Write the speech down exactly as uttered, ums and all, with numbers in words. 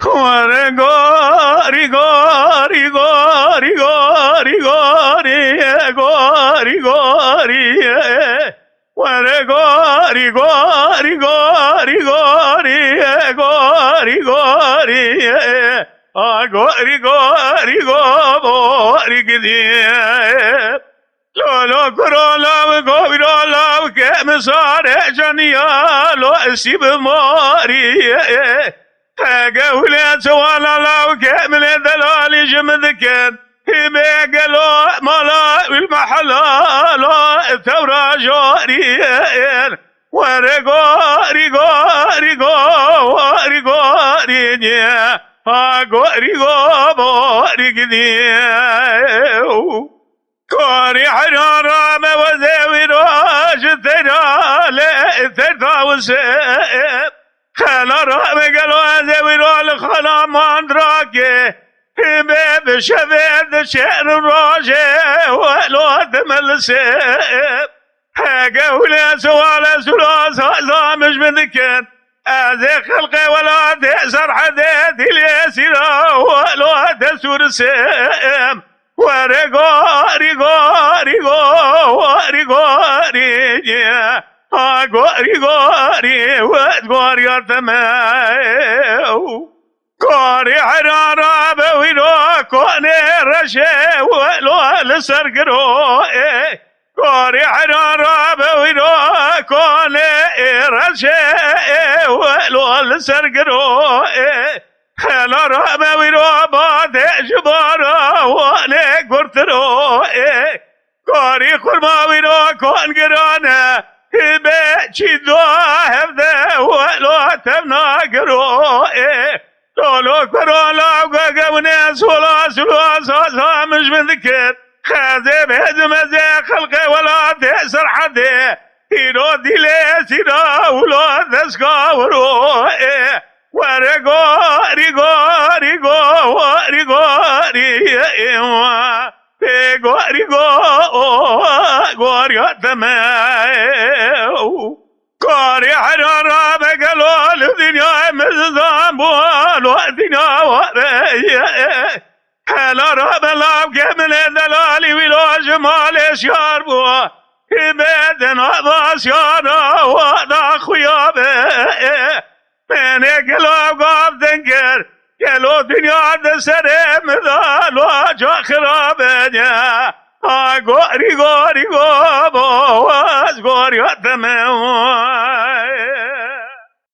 Were gorî, gorî, gorî, gorî, gorî, gorî, gorî, gorî. Were gorî, gorî, gorî, gorî, gorî, gorî. A gorî, gorî, gorî gidî. Lo, lo, kuro law, govîro law, ke min sare caniya, lo, esî bi morî. Hege hûlê çewala law, ke min ê delalî ji min dikin. Hîmê gelo mala û mehela, lo, tewra jorî. Were gorî, gorî, gorî, gorî, niye. Ha gorî, go, borî gidî. Karî heyran ra me wezê wî ra ji teyra lê teyr dawise. Xela ra me gelo ez ê wî ra li xana mandrakê. Hîmê bi şevê diçêr rojê welo dimilise. Hege hûlê siwale sura saza mij min dikin. Ez ê xelqê welatê Serhedê dîlê sîra welo te sûrisim. Were gorî, gorî, gorî, gorî. Ha gorî, gorî, wet goriya te me. Karî heyran ra be wî ro konê reşê welo li ser giro. Ê. Karî heyran ra be wî ro konê reşê welo li ser giro. Ê. Xela ra be wî ro badê ji bara wanê gurtiro. Ê. Karî xurma wî ra kan girane, hîbê çî do hevde welo tevna giro. Ê, lolo kuro law gege wine sola sula saza mij min dikir. Xezê bêdim ez ê xelqê welatê Serhedê. Hîro dîlê sîra wilo deska wiro. Ê, were gorî, gorî, gorî, gorî. Ê, wa. Pê gorî go, o, goriya te me. Karî heyran ra be gelo li dinyayê min zan bû, lo dinya were. Hela ra be lav ke min ê delalî wî lo ji malê şiyar bû. Hîmê din ava şiyara wa da xuya be. Menê gelo gav dengir, gelo dinya di serê min de lo ca xirabe ne. A gorî, gorî, go, bo, ez goriya te me.